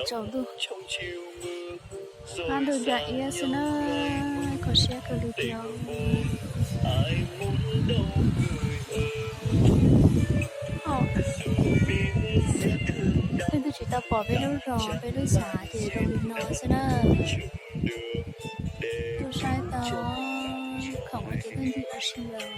Tsaus ntuj, qab ntuj da iab xwb na, kho siab kawg li tiag. Leej twg tsis tau pom peb lub zos peb lub xav ces zoo li no xwb na. Tuaj saib tau, khoom ces leej twg ua si lawm.